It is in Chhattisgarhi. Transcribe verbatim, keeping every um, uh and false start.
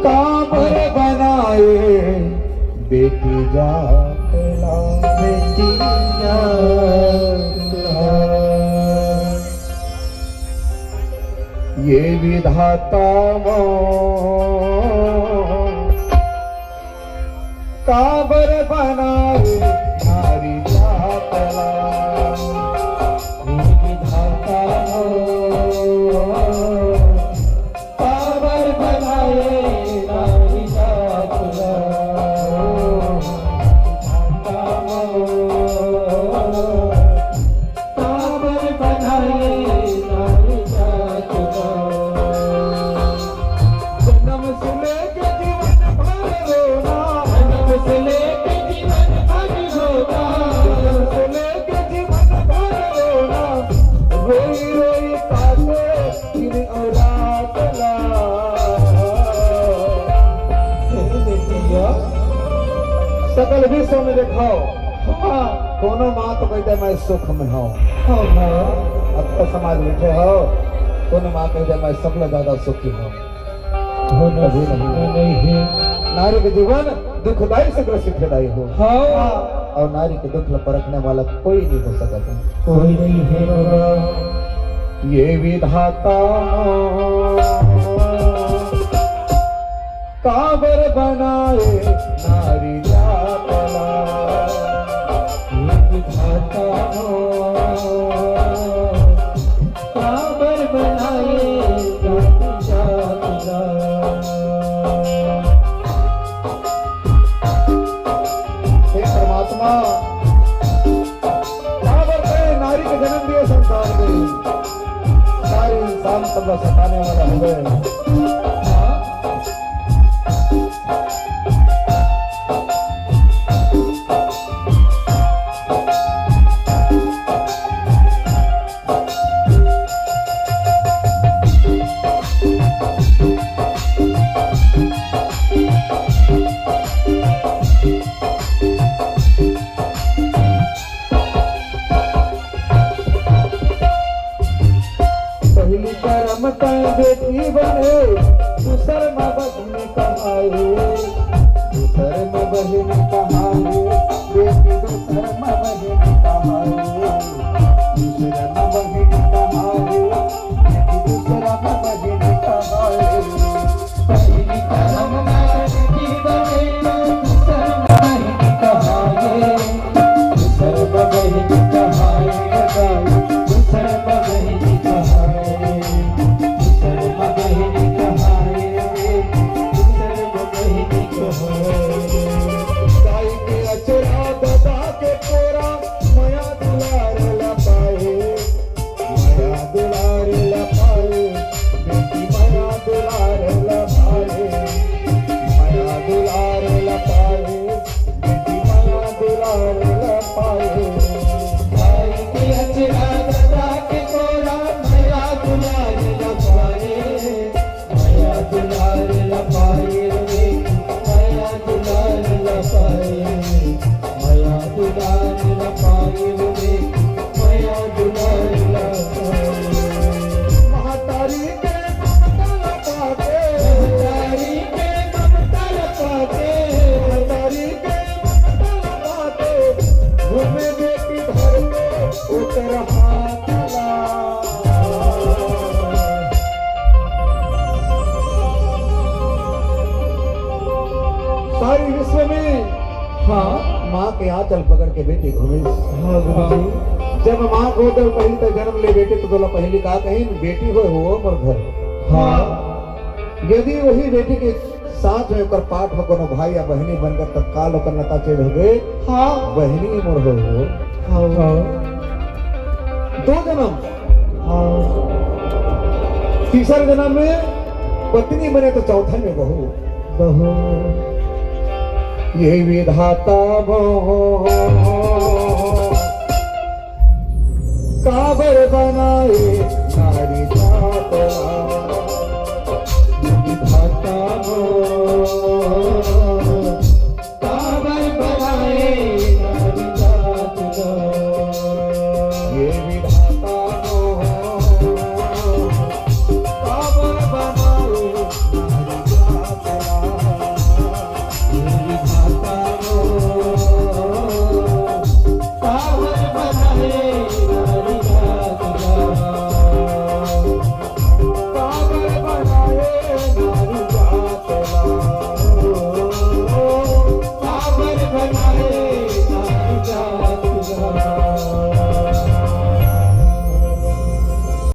काबर बनाए बेटी जात ला, बेटी जात ला। ये विधाता मोर काबर बनाए नारी जात ला। हे विधाता हो, काबर बनाए नारी जात ला। विधाता हो, काबर बनाए नारी जात ला। जन्म से लेके जीवन भर रोना। जन्म से लेके जीवन भर रोना। जन्म से लेके जीवन भर रोना। रोई रोई काटे दिन अउ रात ला। हे बेटिया, सकल विश्व में देखाओ। हाँ। कोनो माँ तो कहिथे, "मैं सुख में हँव।" हाँ, हाँ। अब तो समाज बैठे हो, कोनो माँ कहिथे, "मैं सबले ज्यादा सुखी हँव।" होना कभी नहीं। नहीं है। नारी के जीवन दुखदाई से ग्रसित हृदय हो। हाँ। अउ नारी के दुख ला परखने वाला कोई नहीं हो सकत हे। कोई नहीं है बाबा। ये विधाता काबर बनाए नारी जात ला। ये विधाता काबर बनाए नारी जात ला। हे परमात्मा, काबर तैं नारी के जन्म दिए संसार में? सारी इंसान सब ला सताने वाला हवे। पहिली करम तैं बेटी बने, दूसर म बहिनी कहाए, दूसर म बहिनी कहाए, बेटी दूसर म बहिनी कहाए, दूसर म बहिनी कहाए, बेटी दूसर म बहिनी कहाए। पहिली करम म बेटी बने, दूसर म बहिनी कहाए। दूसर म बहिनी कहाए रे दाई, दूसर म बहिनी कहाए, दूसर म बहिनी कहाए रे, दूसर म बहिनी कहाए रे। दाई के अचरा ददा के कोरा, मया दुलार ला पाए, मया दुलार ला पाए, बेटी मया दुलार ला पाए, मया दुलार ला पाए। बेटी मया दुलार ला पाए। दाई के अचरा ददा के कोरा, मया दुलार ला पाए। मया दुलार ला पाए रे, मया दुलार ला पाए। मया दुलार ला पाए रे, मया दुलार ला पाए। महतारी के ममता ला पाके, महतारी के ममता ला पाके, महतारी के ममता ला पाके, घूमे बेटी धर के ओकर हाथ ला। सारी विश्व में हाँ। माँ के आंचल पकड़ के बेटी घूमे। हाँ, गुरुजी। जब माँ गोद में पहिली तैं जन्म ले बेटी, तो तोला पहिली का कहिन, "बेटी होय हो मोर घर।" हाँ। यदि वही बेटी के साथ में ओकर पाठ में कोनो भाई या बहिनी बनकर तत्काल ओकर नता change हो गए, हाँ। बहिनी मोर होय हो। हाँ। दो जन्म। हाँ। तीसर जन्म में पत्नी बने तो चौथे में बहू। बहू। ये विधाता मोर काबर बनाए नारी जात ला।